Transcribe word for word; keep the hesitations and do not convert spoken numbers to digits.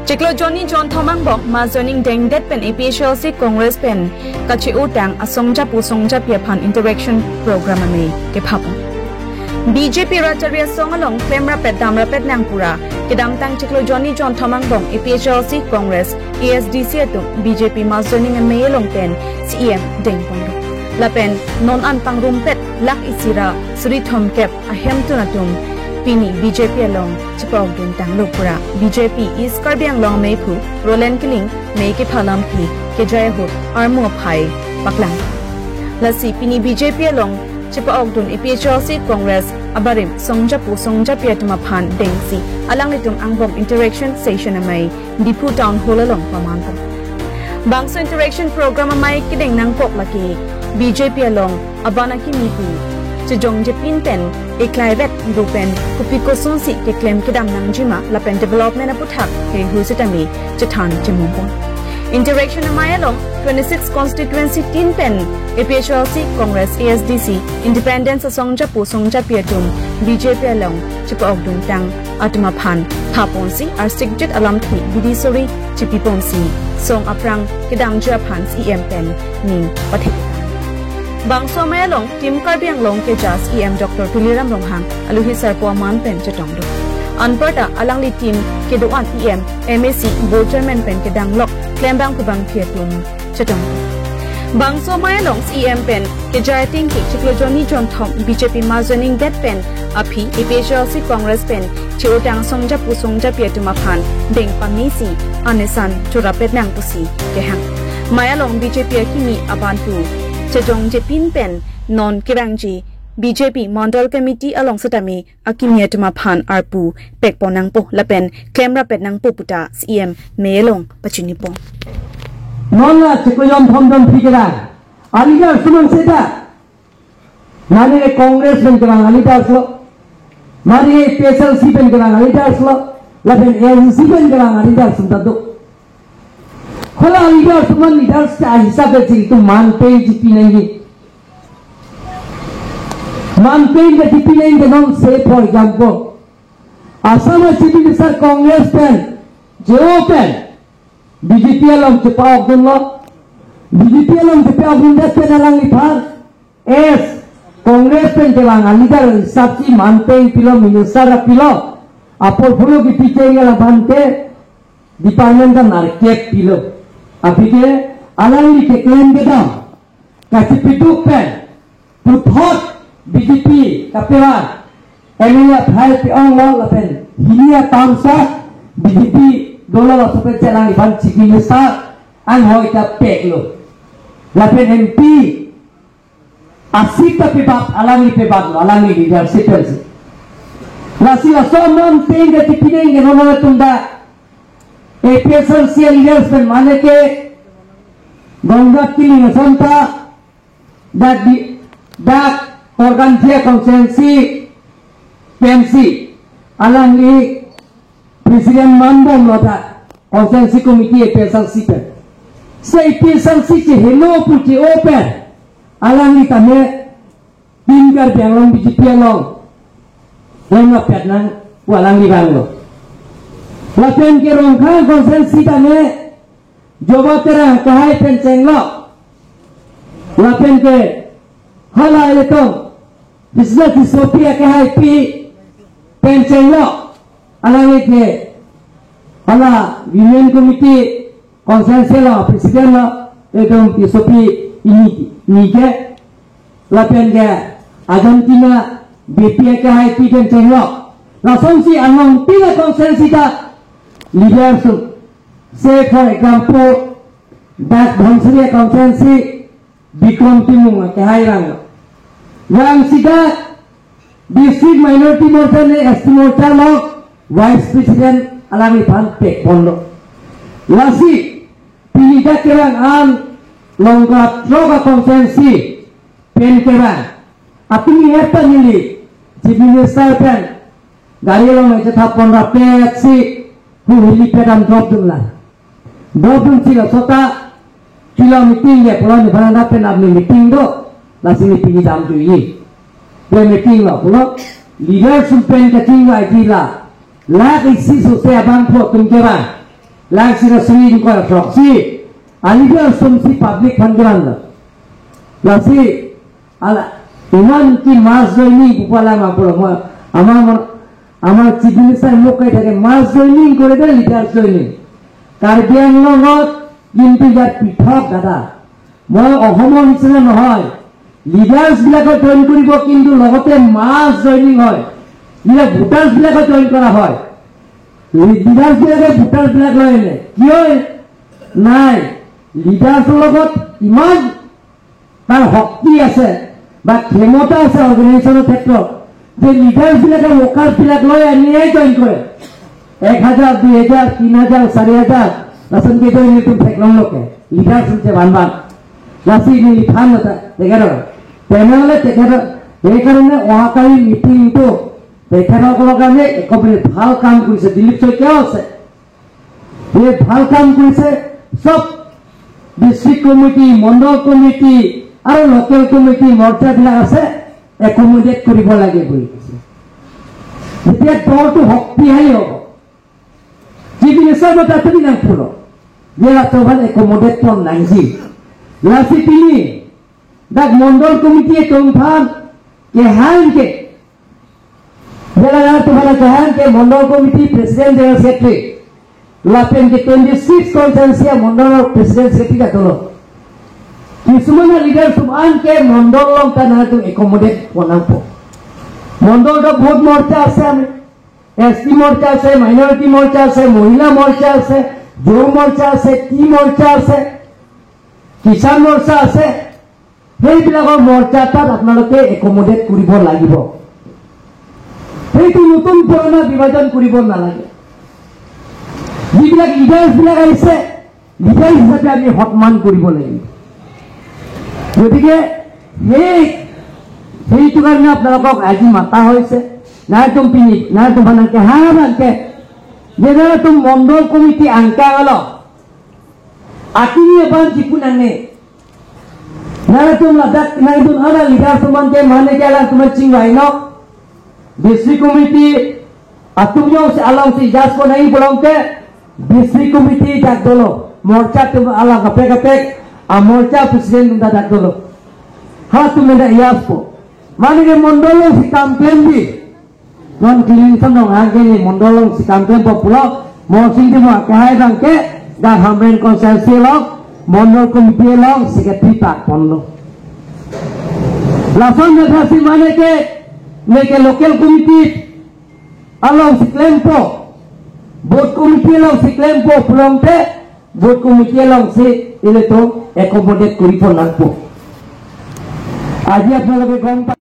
Chiklo jonni jonthom angbong mass joining dengdet pen A P H L C Congress pen kache-otang asong japo song japi aphan interaction program amei kephapon. B J P rat chari asong along klemrapet damrapet nang pura kedamtang chiklo jonni jonthom angbong A P H L C Congress A S D C atum B J P mass joining amei along pen C E M dengponlo. Lapen non an pangrumpet lakh isi ra suri thomkep ahemtun atum pini B J P along chepa-okdun tanglo pura B J P East Karbi Anglong ameiphu Roland Killing mei kepha lampi kejai ahut armu aphai paklang. Lasi pini B J P along chepa-okdun A P H L C Congress abarim song japo song japi atum aphan dengsi alanglitum angbong interaction session amei Diphu Town Hall along pamanpon. Bangso interaction program amei kedeng nangkok lake B J P along aban akimi pu chejongje pin pen eklaivet ru pen kopi kosonsi keklem kedam nangjima lapen development aputhak ke hu setame chethan chemungpon. Interaction amei along twenty-six constituency tin pen A P H L C, Congress, A S D C, Independence asong japo song japi atum B J P along chepa-okdun tang atum aphan phaponsi arsikjit alamthe bidi suri chepiponsi song aphrang kedamji aphan C E M pen ning pathe. Bangso amei along Team Karbi Anglong keja C E M Doctor Tuliram Ronghang alohi sarpo aman pen chetongdun. Anparta alangli team kedo-an E M, M A C, board chairman pen kedanglok klembang kubang phi atum chetongdun. Bangso amei along C E M pen kejai ating ke chiklo jonni jonthom B J P mass joining det pen aphi A P H L C Congress pen che-otang song japo song japi atum aphan deng pamesi anesan chorapet nang pusi kehang. Amei along B J P akimi aban pu chejongje pin pen non kevangji B J P Mandal Committee along setame akimi atum aphan arpu pekpon nangpo lapen klemrapet nangpo puta C E M mei along pachinipon. Non la chiklo jonthom jonphli kevang a-leader suman seta. Mane ke Congress pen kevang a-leaders lo. Mane ke A P H L C pen kevang a-leaders lo. Lapen A S D C pen kevang a-leaders sum ta do. Hala a-leaders suman leaders ke ahisab de ching tu man pe jipi nangji. Man pe ke jipi nangji ke non se, for example, Assam a Chief Minister Congress pen J O pen B J P along chepa-okdunlo. B J P along chepa-okdundet pen alangliphan, yes, Congress pen kevang a-leader hisabsi man pe pilo, minister pilo, a-portfolio kipi cheng alangliphan ke department kanarkep pilo. Aphi ke alangli keklem kedam kachepiduk pen puthot B J P kapera M L A aphai pe-onglo lapen hini atamsa B J P dolo laso pen che alangliphan Chief Minister anghoi ta peklo. Lapen M P a-seat ta pebat, alangli pebatlo, alangli leadership pensi. Lasi laso man pe ke jipi nangji ke non atum ta A P H L C leaders pen mane ke Gangga Killing ason ta dak di, dak Korkanthi constituency pensi alangli president manbomlo ta constituency committee A P H L C pen. Si A P H L C chehelo pu che-o pen alangli tame Team Karbi Anglong B J P along klemrapet nang pu alangli vanglo. Lapen ke Rongkhang constituency tame Joba Terang akehai pen chenglo. Lapen ke hala ilitum Biswanath Tissopi akehaipi pen chenglo. Alangli ke hala Women Committee constituency lo, president lo, ilitum Tissopi ini, ini ke. Lapen ke Argentina B P akehaipi pen chenglo. Lasonsi anong pila constituency ta leader sum. Say for example, dak Dhansiri constituency Bikram Timung akehai vanglo. Vangsi dak District Minority Morcha ne S T Morcha lo Vice President alangliphan pekponlo. Lasi pini dak kevang an Longkathrok a-constituency pen kevang atum ni eta neli Chief Minister pen gari along mechethap ponrapetsi hu helipad an dropdunlang. Dropdunsi laso ta pilo meeting ke pulo, nephan dak pen apni meeting do, lasi ne pini damjuji. Pen meeting lo pulo, leader sum pen kachingvaiji la lakh isi sose abangphu atum kevang. Laksi na suri ingkoi throksi, a-leader asumsi public aphan kelang lo. Lasi, ala, iman ke mass joining pu pu alam apor mo, amar, amar, amar Chief Minister mok kai thake mass joining kore de leaders joining. Karbi Anglongot kintu iyar pithok dada. Moi Ohomor nisina nohoi. Leaders bilako join koribo kintu logote mass joining hoi. Bilak voters bilako join kora hoi. Leaders bilake voters bilak loi ne. Kiyo nai. Leaders logot iman tar shokti ase, ba khemota ase organization-or khetrot, je leaders bilake workers bilak loi aniyai join kore. Ek hajar, dui hajar, tin hajar, sari hajar, lason ke join netum theklong lo ke. Leaders unche ban ban. Lasi neli than nata, tekhero. Tenang le tekhero, tekhero ne ohakari meeting tu, tekhero kolo kami ekobri bhal kam kurise Dilip Saikia ase. Ye bhal kam kurise, sob district committee, mondol committee, aru local committee, morcha bilak ase, accommodate koribo lage bui. Jetia dol tu shokti hai hobo. Chief Minister bata tu binang pulo. Ye la tovan accommodate pon nangji. Lasi pini, dak mondol committee atum aphan, kehang ke, Jala nangtum aphan kehang ke mondol committee president, general secretary. Lapen ke twenty-six constituency amondol president secretary ta dolo. Kisuman aleader atum an ke mondol along ta nangtum accommodate pon nangpo. Mondol ta bahut morcha ase, S T morcha ase, minority morcha ase, mohila morcha ase, Yuva morcha ase, Tea morcha ase, Kisan morcha ase. সেইবিলাকৰ মৰ্চা এটাত আপোনালোকে একমডেট কৰিব লাগিব। সেইটো নতুন পুৰণা বিভাজন কৰিব নালাগে। যিবিলাক লিডাৰ্ছ বিলাক আহিছে, লিডাৰ হিচাপে আমি সন্মান কৰিব লাগিব। গতিকে সেই, সেইটো কাৰণে আপোনালোকক আজি মাতা হৈছে। Nangtum pini, nangtum phan nangkehang abangke, jena nangtum mondol komiti angka alo, akini aban jipu nangne. Nangtum ladak, nangtum hala leader atum an ke mane ke alangtum chingvai non. District committee atum jongsi alongsi jaspo nangji pulote, district committee dak dolo. Morcha atum alang kaprek kaprek, amorcha president atum ta dak dolo. Halatum ta jaspo. Mane ke mondol alongsi kam klembi. Non clean sam nong hang ke ne mondol alongsi kam klempo pulo, Mohsing Timung akehai abangke, dak Hamren constituency along, mondol committee along, secretary ta ponlo. Lason methasi mane ke, neke local committee alongsi klempo, booth committee alongsi klempo pulote, booth committee alongsi ilitum accommodate kori pon nangpo. Aji apnaloke gom pa-